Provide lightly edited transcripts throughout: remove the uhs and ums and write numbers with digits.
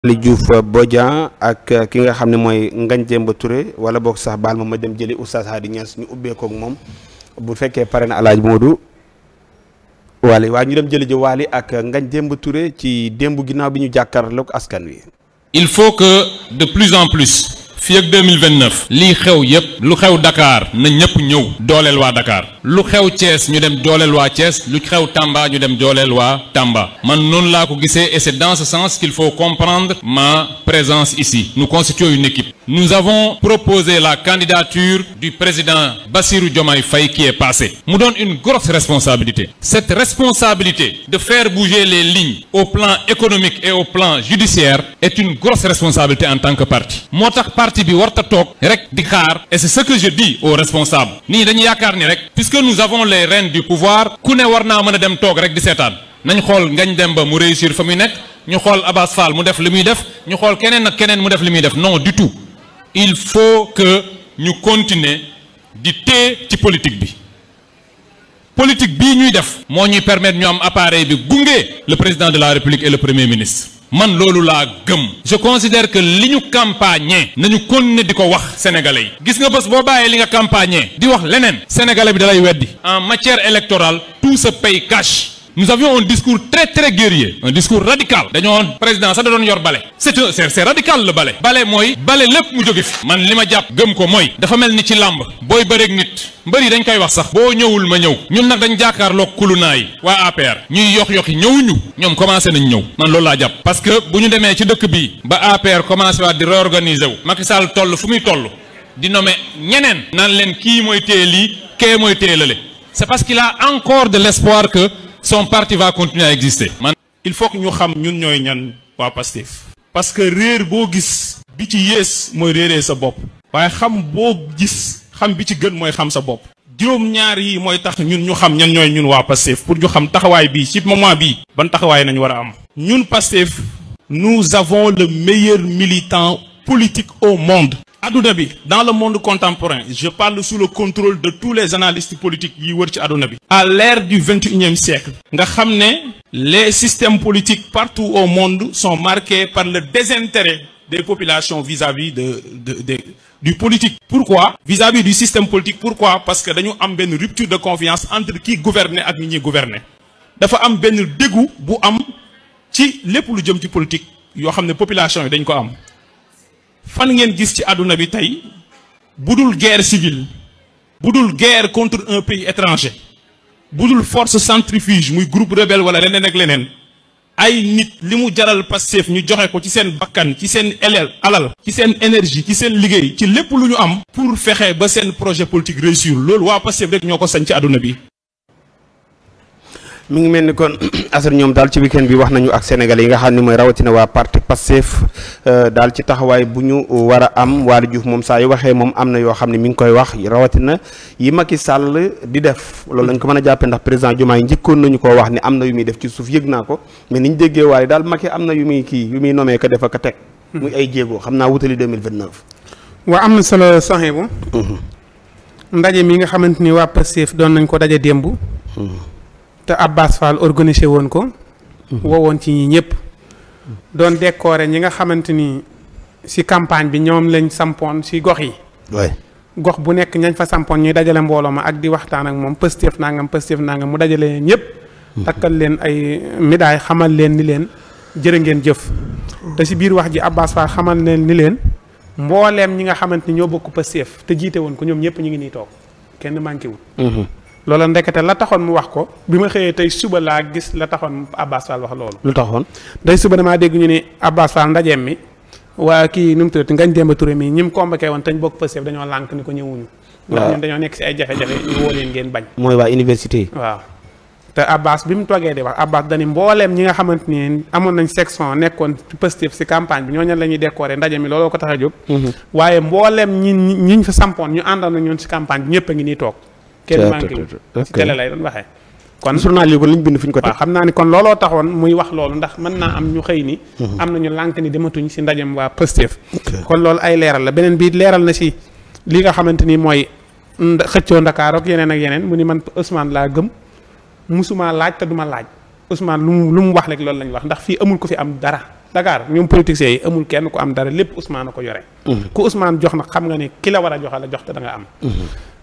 Waly Diouf Bodian ak ki nga xam ne mooy Ngagne Demba Touré wala boog sax baal ma dem jëli Oustaz Hady Niass ñu ubbeekoo ak moom bu fekkee pare na Alaaji Modou Waly waaye ñu dem jëli ji Waly ak Ngagne Demba Touré ci démb ginnaaw bi ñu jàkkaarloog askan wi. Il faut que de plus en plus fii ak 2029 lii xew yépp lu xew Dakar na ñëpp ñëw dooleel waa Dakar lu xew Thiès ñu dem dooleel waa Thiès lu xew Tamba ñu dem dooleel waa Tamba man noonu laa ko gisee et c'est dans ce sens qu'il faut comprendre ma présence ici. Nous constituons une équipe. Nous avons proposé la candidature du président Bassirou Diomaye Faye qui est passé. Mu doon une grosse responsabilité. Cette responsabilité de faire bouger les lignes au plan économique et au plan judiciaire est une grosse responsabilité en tant que parti. Moo tax parti bi warta toog rek di xaar et c'est ce que je dis aux responsables. Nii dañu yaakaar ni rek puisque nous avons les rênes du pouvoir ku ne war naa mën a dem toog rek di seetaan nañ xool Ngagne Demba mu réussir fa muy nekk ñu xool Abass Fall mu def li muy def ñu xool keneen ak keneen mu def li muy def non du tout. Il faut que ñu continuer di téye ci politique bi politique bii ñuy def moo ñuy permettre ñu am appareil bi gunge le président de la République et le premier ministre man loolu laa gëm. Je considère que li ñu campagner nañu continuer di ko wax sénégalais yi gis nga bés boo bàyyee li nga campagner di wax leneen sénégalais bi dalay weddi. En matière électorale tout se paye cash. Nous avions un discours très guerrier, un discours radical. dañoo président sax da doon yor bale. c'est radical le bale. bale mooy bale lépp mu jóge fi. man li ma jàpp gëm ko mooy. dafa mel ni ci làmb booy bëreeg nit mbër yi dañ koy wax sax. boo ñëwul ma ñëw ñun nag dañ jàkkaarloog kulunaa yi waa APR ñuy yox-yoxi ñëwuñu ñoom commencé nañ ñëw man loolu laa jàpp. parce que bu ñu demee ci dëkk bi ba APR commencé waat di réorganiser wu. Macky Sall toll fu muy toll di nommer ñeneen. naan leen kii mooy téye lii kee mooy téye lale. c'est parce qu'il a encore de l'espoir que son parti va continuer à exister. Il faut que ñu xam ñun ñooy ñan waa Pastef. parce que réer boo gis bi ci yées mooy réeree sa bopp. waaye xam boo gis xam bi ci gën mooy xam sa bopp. juróom-ñaar yi mooy tax ñun ñu xam ñan ñooy ñun waa Pastef pour ñu xam taxawaay bii ci moment bii ban taxawaay nañu war a am. ñun Pastef nous avons le meilleur militant politique au monde. Adouna bi dans le monde contemporain je parle sous le contrôle de tous les analystes politiques yi wër ci adouna bi. À l'ère du 21e siècle. nga xam ne les systèmes politiques partout au monde sont marqués par le désintérêt des populations vis-à-vis du politique. Pourquoi? Vis-à-vis du système politique. Pourquoi? Parce que dañu am benn rupture de confiance entre qui gouverner ak ñi ñuy gouverner. dafa am benn dégoût bu am ci lépp lu jëm ci politique yoo xam ne population yi dañ ko am. fan ngeen gis ci àdduna bi tey budul guerre civile budul guerre contre un pays étranger budul force centrifuge muy groupe rebelle wala leneen ak leneen ay nit li mu jaral Pastef ñu joxe ko ci seen bakkan ci seen alal ci seen énergie ci seen liggéey ci lépp lu ñu am pour fexe ba seen projet politique réussir loolu waa Pastef rek ñoo ko sañ ci àdduna bi. mi ngi mel ni kon asar ñoom daal ci weekend bi wax nañu ak sénégalais yi nga xam ne mooy rawatina waa parti Pastef daal ci taxawaay bu ñu war a am Waly Diouf moom saa yu waxee moom am na yoo xam ne mi ngi koy wax rawatina yi Macky Sall di def loolu lañ ko mën a jàppee ndax président Diomaye njëkkoon nañu koo wax ni am na yu muy def ci suuf yëg naa ko mais niñ déggee Waly daal Macky am na yu muy nomee ko def ak a teg muy ay jéego xam naa wutali 2029 waa am na solo soxee bu ndaje mi nga xamante ni waa Pastef doon nañ ko daje démb te Abass Fall organisé woon ko woowoon ci ñi ñëpp doon décorer ñi nga xamante ni ci campagne bi ñoom lañ sampoon ci gox yi gox bu nekk ñañ fa sampoon ñuy dajale mbooloo ma ak di waxtaan ak moom Pastef nangam mu dajale leen ñëpp takkal leen ay médaille xamal leen ni leen jërë ngeen jëf te ci biir wax ji Abass Fall xamal leen ni leen mbooleem ñi nga xamante ni ñoo bokk Pastef te jiite woon ko ñoom ñëpp ñu ngi nii toog kenn manqué wul loolu ndekete la taxoon mu wax ko bi ma xëyee tey suba laa gis la taxoon Abass Fall wax loolu. lu taxoon day suba damaa dégg ñu ne Abass Fall ndajeem mi waa kii nu mu tuddati Ngagne Demba Touré mi ñi mu convoqué woon te ñu bokk Pastef dañoo lànk ni ko ñëwuñu. ndax ñun dañoo nekk ci ay jafe-jafe ñu woo leen ngeen bañ. mooy waa université yi. waaw te Abass bi mu toogee di wax Abass dañu mbooleem ñi nga xamante ni amoon nañ section nekkoon ci Pastef ci campagne bi ñooñu la ñuy décorer ndaje mi looloo ko tax a jóg. waaye mbooleem ñi fa sampoon ñu àndoon na ñoon ci campagne bi ñëpp a ngi nii toog kenn manqué wu ci télé lay doon waxee. kon journal yi ko liñ bind fu ñu ko teg. waaw xam naa ni kon looloo taxoon muy wax loolu ndax mën naa am ñu xëy ni. am nañu lànk ni dematuñ ci ndajem waa Pastef. kon loolu ay leeral la beneen bii leeral na ci li nga xamante ni mooy xëccoo Ndakaar ak yeneen mu ni man Ousmane laa gëm musuma laaj te duma laaj Ousmane lu mu wax rek loolu lañ wax ndax fii amul ko fi am dara Dakar ñoom politiciens yi amul kenn ku am dara lépp Ousmane a ko yore. ku Ousmane jox nag xam nga ne ki la war a joxe la jox te da nga am.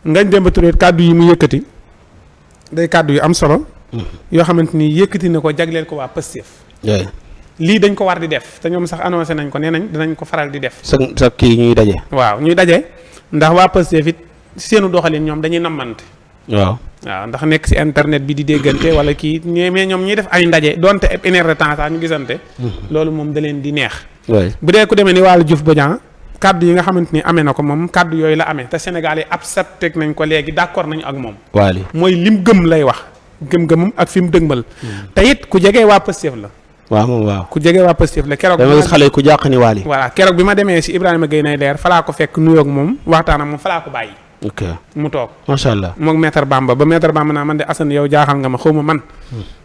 Ngagne Demba Touré kàddu yi mu yëkkati day kàddu yu am solo. yoo xamante ni yëkkati na ko jagleel ko waa Pastef. lii dañ ko war di def te ñoom sax annoncé nañ ko nee nañ dinañ ko faral di def. sa kii ñuy daje. waaw ñuy daje ndax waa Pastef it seenu doxalin ñoom dañuy nammante. waaw ndax nekk ci internet bi di déggante wala kii mais ñoom ñuy def ay ndaje donte une heure de temps sax ñu gisante. loolu moom da leen di neex. bu dee ku demee ni Waly Diouf Bodian kaddu yi nga xamante ni amee na ko moom kaddu yooyu la amee te Sénégal yi accepté nañ ko léegi d'accord nañu ak moom. Waly mooy lim gëm lay wax gëm-gëmam ak fi mu dëgmal. te it ku jege waa Pastef la. waaw moom waaw ku jege waa Pastef la keroog. dama gis xale yi ku jàq ni Waly. voilà keroog bi ma demee ci Ibrahima Gueye nay leer falaa ko fekk nuyoo ak moom waxtaan ak moom falaa ko bàyyi. ok mu toog macha allah. moog maître Bamba ba maître Bamba naa man de Assane yow jaaxal nga ma xaw ma man.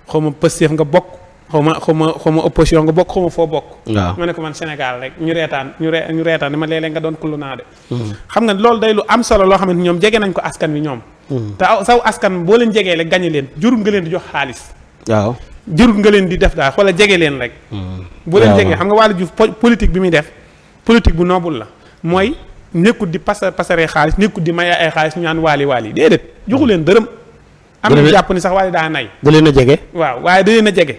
xaw ma Pastef nga bokk xaw ma opposition nga bokk xaw ma foo bokk. waaw ma ne ko man Sénégal rek ñu reetaan dama léeg-léeg nga doon kullu naa de. xam nga loolu day lu am solo loo xamante ñoom jege nañ ko askan wi ñoom. te saw askan boo leen jegee rek gañe leen jurul nga leen di jox xaalis. waaw jurul nga leen di def daal wala jege leen rek. boo leen jegee xam nga Waly Diouf politique bi muy def politique bu noble la mooy nekkut di pasaree xaalis nekkut di maye ay xaalis ñu naan Waly déedéet joxu leen dërëm. am na jàpp ni sax Waly daa nay. da leen a jege. waaw waaye da leen a jege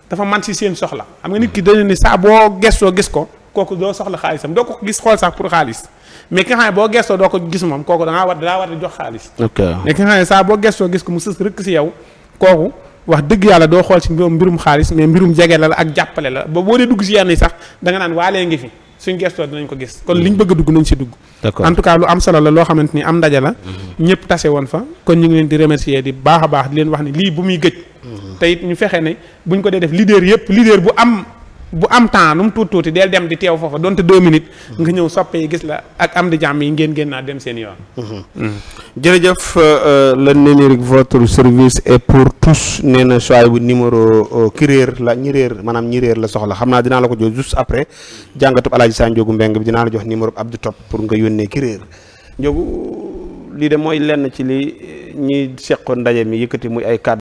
dafa man si seen soxla xam nga nit ki da leen ni saa boo gestoo gis ko kooku doo soxla xaalisam doo ko gis xool sax pour xaalis mais ki nga xam ne boo gestoo doo ko gis moom kooku daa war a jox xaalis. ok mais ki nga xam ne saa boo gestoo gis ko mu sës rëkk si yow kooku wax dëgg yàlla doo xool si mbirum xaalis mais mbirum jege la ak jàppale la ba boo dee dugg si yenn yi sax da nga naan waalee ngi fi suñ gestoo dinañ ko gis kon liñ bëgg a dugg nañ si dugg. d'accord en tout cas lu am solo la loo xamante ni am ndaje la. ñëpp tase woon fa kon ñu ngi leen di remercier di baax a baax di leen wax ne lii bu muy gëj. te it ñu fexe ne buñ ko dee def leader bu am temps nu mu tuuti del dem di teew foofa donte 2 minutes. nga ñëw soppe yi gis la ak am di jàmm yi ngeen génn naa dem seen yoon. jërëjëf le numérique votre service est pour tous nee na choix bu numéro ki réer la ñi réer la soxla xam naa dinaa la ko jox juste après jàngatub Alaaji Sa Ndiogou Mbeng bi dinaa la jox numéro Abdou Top pour nga yónnee ki réer Ndiogou lii de mooy lenn ci li ñi seqoon ndaje mi yëkkati muy ay kàddu